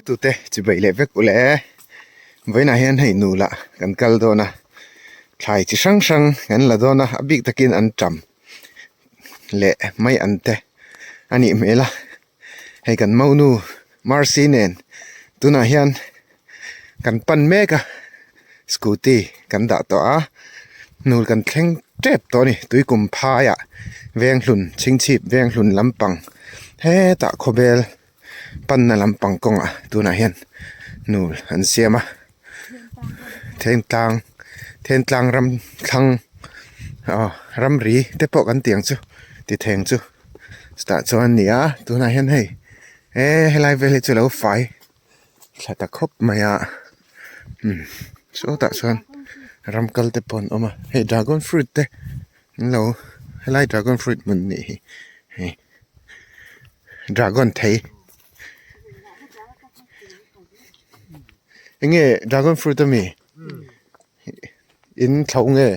Tute chibai leh vek ule e, vawiinah hian hei nu lah kan kal dawn a, thlai chi hrang hrang kan la dawn a, a bik takin an tam leh mai an te a nih hmel a, hei kan monu Mercy nen tunah hian kan pan mek a, scooty kan dah tawh a, nu kan thleng tep tawh a ni, tuikum phaiah venghlun chhingchhip venghlun lampang hetah khawbel. Panna lampang kawngah tunah hian nul an siam a thentlang thentlang ram thlang aw ramri te pawh kan tih ang chu ti theng chu chutah chuan a ni a tunah hian hei eh helai vel hi chu lo fai thla ta khawp mai a umm sawtah chuan ram kal te pawh an awm a hei dragon fruit te an lo helai dragon fruit hmun a nih hi hei. Dragon thei enge dragon fruit ami in thlo nge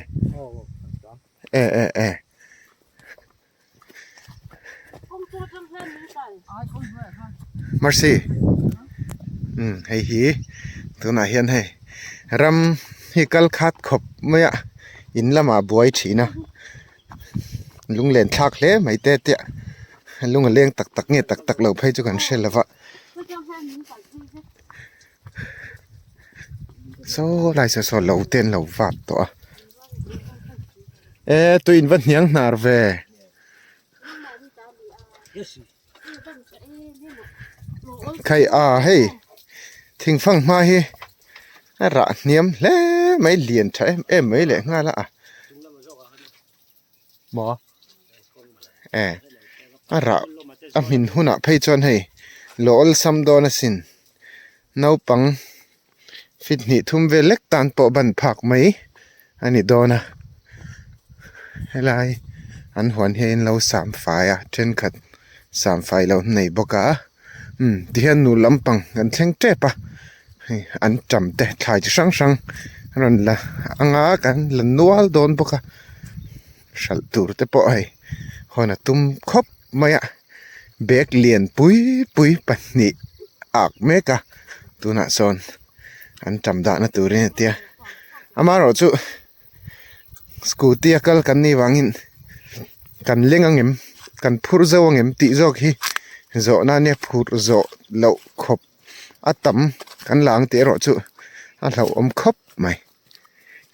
e e e mercy umm hei hi tunah hian hei ram hi kal khat khawp mai a in lamah buai thin a. Lunglen thlak hle mai te tia lung a leng tak tak nge tak tak lo phei chu kan hre lova saw lai saw saw lo te an lo vak tawh a e tui in va hniang hnar ve. Khai a hei thingfang hma hi a rah hniam hle mai lian tha em em mai leh nghal a maw e a rah a hmin hunah phei chuan hei lawh awlsam dawn asin naupang fit hnih thum vel lek tan pawh ban phak mai a ni dawn a helai an huan hi a inlo sam fai a thenkhat sam fai loh an nei bawk a umm tihian nu lampang kan thleng tep a hei an tam te thlai chi hrang hrang a rawn la anga kan la nual dawn bawk a hralh tur te pawh hei hawn a tum khawp mai a bag lian pui pui pahnih a ak mek a tunah sawn an tam dahna turin a tia amaherawhchu scooty a kal kan nih vangin kan leng ang em kan phur zo ang em tih zawk hi zawhna ania phur zawh loh khawp a tam kan la ang tih erawh chu a hlauhawm khawp mai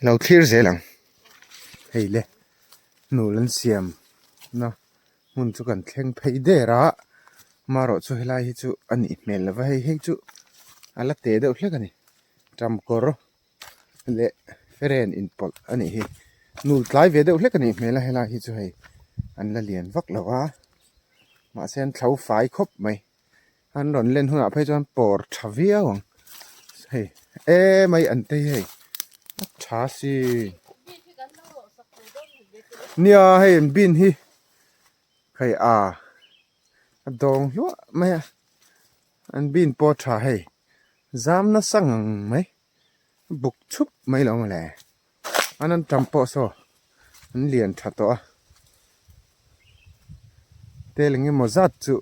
lo thlir zel ang hei le hnul an siam na hmun chu kan thleng phei der a amaherawh chu helai hi chu a nih hmel lova hei hei chu a la te deuh hlek a ni tamkawr leh feren inpawlh a nih hi nul tlai ve deuh hlek a nih hmel a helai hi chu hei an la lian vak lo a mahse an thlo fai khawp mai an rawn len hunah phei chuan pawr tha viau ang hei emai an tei hei a tha si nia hei an bin hi hei a a dawng hluah mai a an bin pawh a tha hei zam nasa ngang mai buk chhup mai lo mawle an an tam pawh saw an lian tha tawh a tel eng emaw zat chu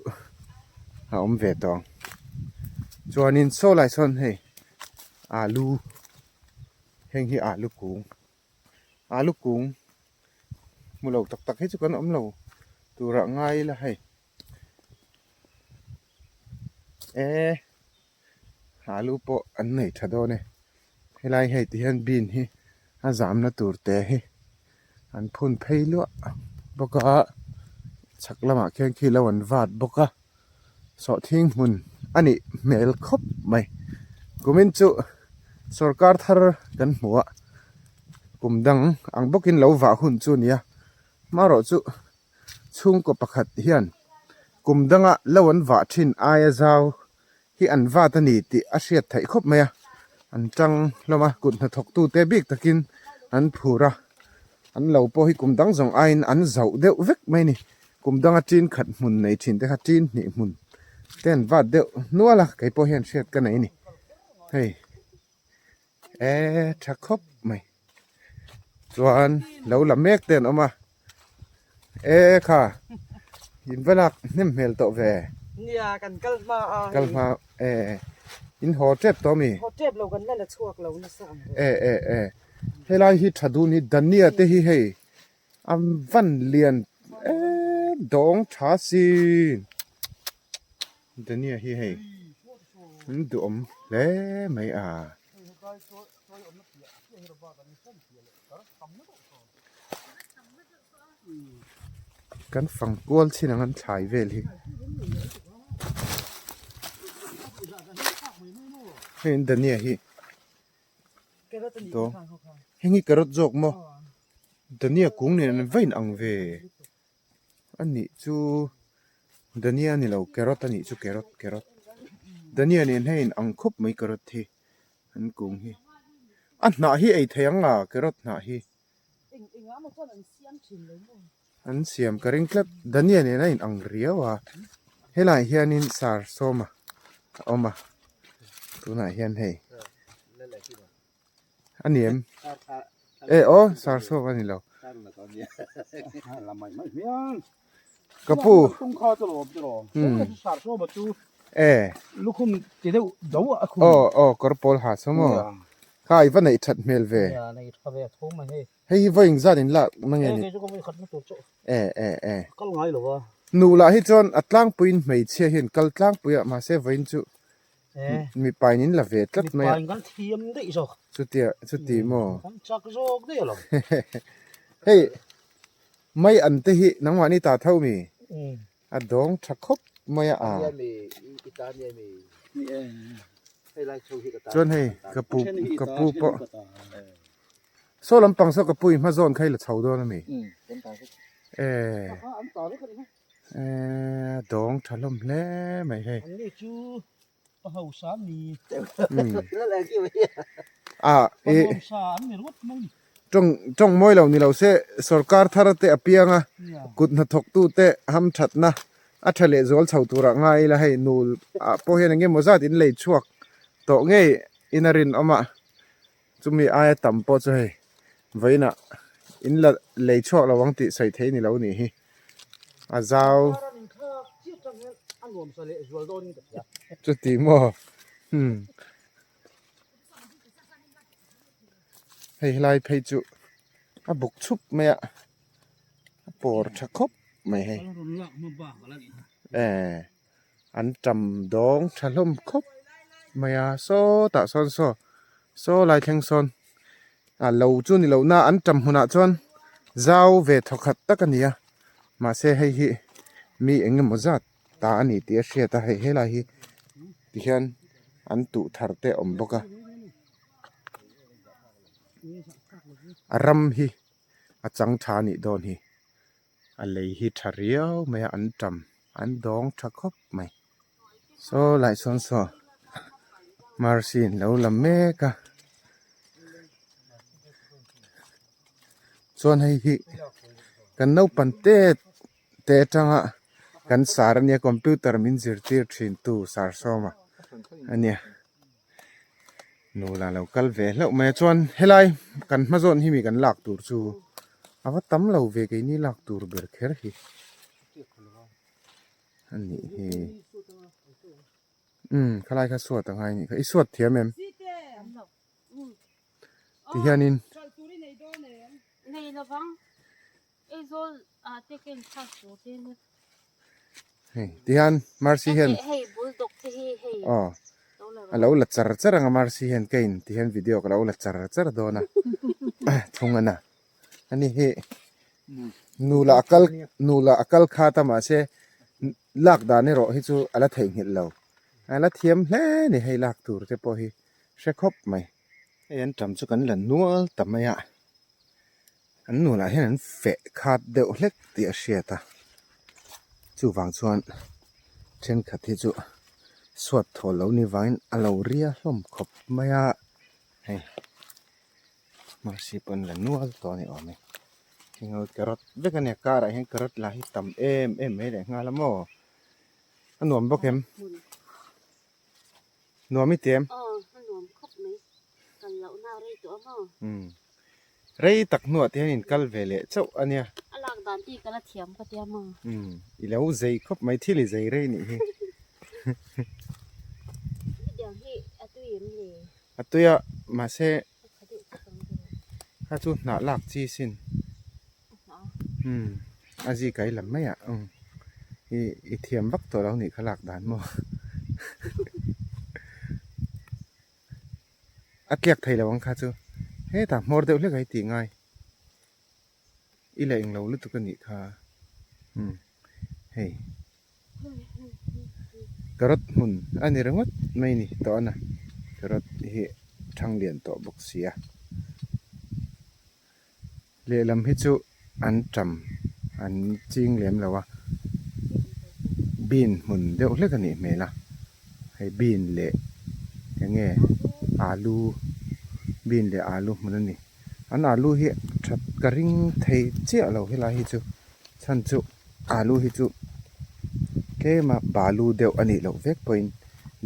a awm ve tawh ang chuanin saw lai sawn hei alu heng hi alu kung alu kung hmu lo tak tak hi chu kan awm lo turah ngai ila hei e. Alu pawh an nei tha dawn e helai hei ti hian bean hi a zamna tur te hi an phun phei luah bawk a chhak lamah khian khi lo an vat bawk a sawhthing hmun a nih hmel khawp mai kumin chu sawrkar thar kan hmu a kum dang ang bawkin lo vah hun chu a ni a hmarawh chu chhungkaw pakhat hian kum danga lo an vah thin aia zau hi an vat a ni tih a hriat theih khawp mai a an tang hlawm a kut hnathawk tute bik takin an phur a an lo pawh hi kum dang zawng aiin an zauh deuh vek mai a ni kum danga tin khat hmun nei thin te kha tin hnih hmun te an vat deuh nual a kei pawh hian hriat ka nei a ni hei e tha khawp mai chuan lo la mek te an awm a. E kha in va lak hnem hmel tawh ve. Nia kan kal hma a. Kal hma e. In haw tep tawh ami? Haw tep lo kan la la chhuak lo nasa ang reng. E e e. Helai hi tha dun hi Dania te hi hei a van lian em dawng tha sin. Dania hi hei an duhawm hle mai a. Kan fang kual chin ang an thlai vel hi. Hei an dania hi to heng hi carrot zawk maw dania kung nen an va in ang ve a nih chu dania a ni lo carrot a nih chu carrot carrot dania nen hian a in ang khawp mai carrot hi an kung hi a hnah hi ei thei ang a carrot hnah hi. An siam ka ring tlat Dania nen a in ang riau a helaiah hianin sar sawma a awm a tunah hian hei a ni em e aw sar sawm a ni lo ka pu e aw aw kawr pawl ha saw maw kha i va neih that hmel ve hei hi vawiin zat in lak na nge ni e e e nu lah hi chuan a tlangpuiin hmeichhia hian kal tlangpui a mahse vawiin chu mipa in in la ve tlat mai a chutia chuti maw hei Mai an te hi nangmahni ta tho mi? A dawng tha khawp mai a a. Chuan hei ka pu ka pu pawh saw lampang saw ka pu i hma zawn kha i la chho dawn a mi? E e a dawng tha hlawm hle mai hei. Tawng tawng mawi lo ni lo se sorkar thar te a piang a kut hnathawk tu te hamthatna a tha leh zual chho turah ngai ila hei nul ah pawh hian eng emaw zat in lei chhuak tawh ngei in a rinawm a chumi aia tam pawh chu hei vawiinah in la lei chhuak lo ang tih sawi thei ni lo nih hi. A zau. Chuti maw hmm hei helai phei chu a buk chhup mai a a pawr tha khawp mai hei eh an tam dawng tha hlawm khawp mai a sawtah sawn saw saw lai thleng sawn a lo chu ni loh na an tam hmunah chuan zau ve thawkhat tak a ni a mahse hei hi mi eng emaw zat ta a ni tih a hriat a hei helai hi tihian an tuh thar te a awm bawk a a ram hi a chang tha a nih dawn hi a lei hi tha riau mai a an tam an dawng tha khawp mai. Saw lai sawn saw Mercy an lo la mek a chuan hei hi kan naupang te te atanga kan sar ania computer min zirtir thin tu sar sawma ania nula lo kal ve hlauh mai a chuan helai kan hma zawn hi mi kan lak tur chu a va tam lo ve keini lak tur ber kher hi. A nih hi umm khalai kha suat a ngai a nih kha i suat thiam em ti hianin hei ti hian mercy hian aw a lo la char char ang a mercy hian ka in ti hian video ka lo la char char dawn a thung a na ani hi Nula a kal nula a kal khat a mahse lak dan erawh hi chu a la theihnghilh lo a la thiam hle a ni hei lak tur te pawh hi hre khawp mai. Hei an tam chu kan la nual ta mai a an nulah hian an feh khat deuh hlek tih a hriat a chuvang chuan thenkhat hi chu suat thawl lo ni vangin a lo ria hlawm khawp mai a hei. Mercy pawh an la nual tawh a ni awm e heng ho carrot vek a nia car ah hian carrot lah hi tam em em mai leh nghal a maw a nuam bawk em nuam i ti em aw a nuam khawp mai kal loh na a rei tawh a maw umm rei tak hnuah te hian in kal ve leh chauh a nia a lak dan te hi ka la thiam ka tia maw umm i lo zei khawp mai thil i zei rei nih hi hetiang hi. em le? A tui a, mahse A kha deuh tak ang ber a. Kha chu hnah lak chi sin. A hnah a? Umm, a zi kai lam mai ah umm i i thiam vak tawh lo nih kha lak dan maw. A tliak thei lo ang kha chu hetah hmawr deuh hlek a i tih ngai. I la englo lutuk a nih kha umm hei carrot hmun a ni ringawt mai ni tawh a na carrot hi thang lian tawh bawk si a lehlam hi chu an tam an ching lem lo a bean hmun deuh hlek a nih hmel a hei bean leh eng nge alu bean leh alu hmun a ni. An alu hi that ka ring thei chiah lo helai hi chu chhan chu alu hi chu tlema balu deuh a nih loh vek pawhin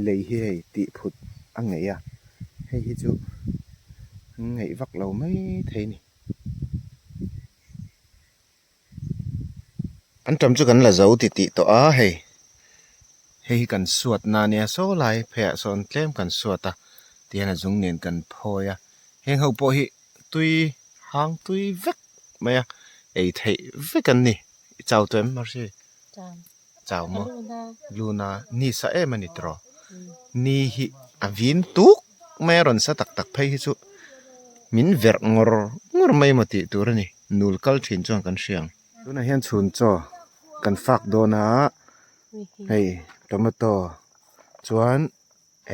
lei hi hei tih phut a ngeih a hei hi chu an ngeih vak lo mai thei a ni. An tam chu kan la zo ti tih tawh a hei hei hi kan suat na ania saw lai pheiah sawn tlem kan suat a tihian a zung nen kan phawi a heng ho pawh hi tui hang tui vek mai a ei theih vek an ni i chau tawh em Marcy chau maw luna ni sa em a ni tawh ni hi a vin tuk mai a rawn sa tak tak phei hi chu min verh ngawr ngawr mai emaw tih tur a ni. Nul kal thin chuan kan hria ang. Tunah hian chhun chaw kan fak dawn a hei tomato chuan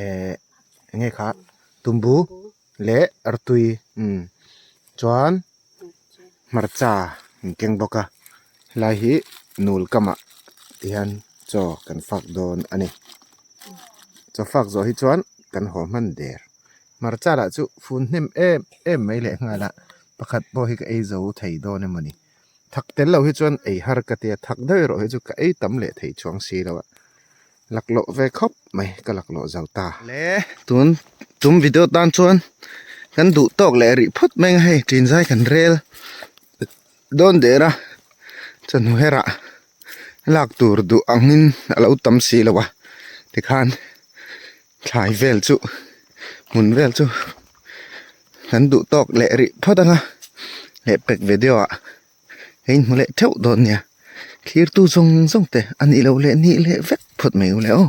eh eng nge kha tumbu leh artui umm chuan hmarcha an keng bawk a helai hi nul kamah tihian chaw kan fak dawn a ni chaw fak zawh hi chuan kan haw hman der. Hmarcha lah chu fun hnem em em mai leh nghal a pakhat pawh hi ka ei zo thei dawn emaw ni thak tel lo hi chuan ei har ka tia thak deuh erawh hi chu ka ei tam leh thei chuang si lo a laklawh ve khawp mai ka laklawh zo ta. Le tun tum video tan chuan kan duh tawk leh rih phawt mai ang hei ṭin zai kan rel dawn der a chawhnu herah lak tur duh angin a lo tam si lo a tikhan. Thlai vel chu hmun vel chu kan duh tawk leh rih phawt ang a leh pek video ah hei in hmu leh theuh dawn nia thlir tu zawng zawng te a nih loh leh nih leh vek phawt mai u le aw.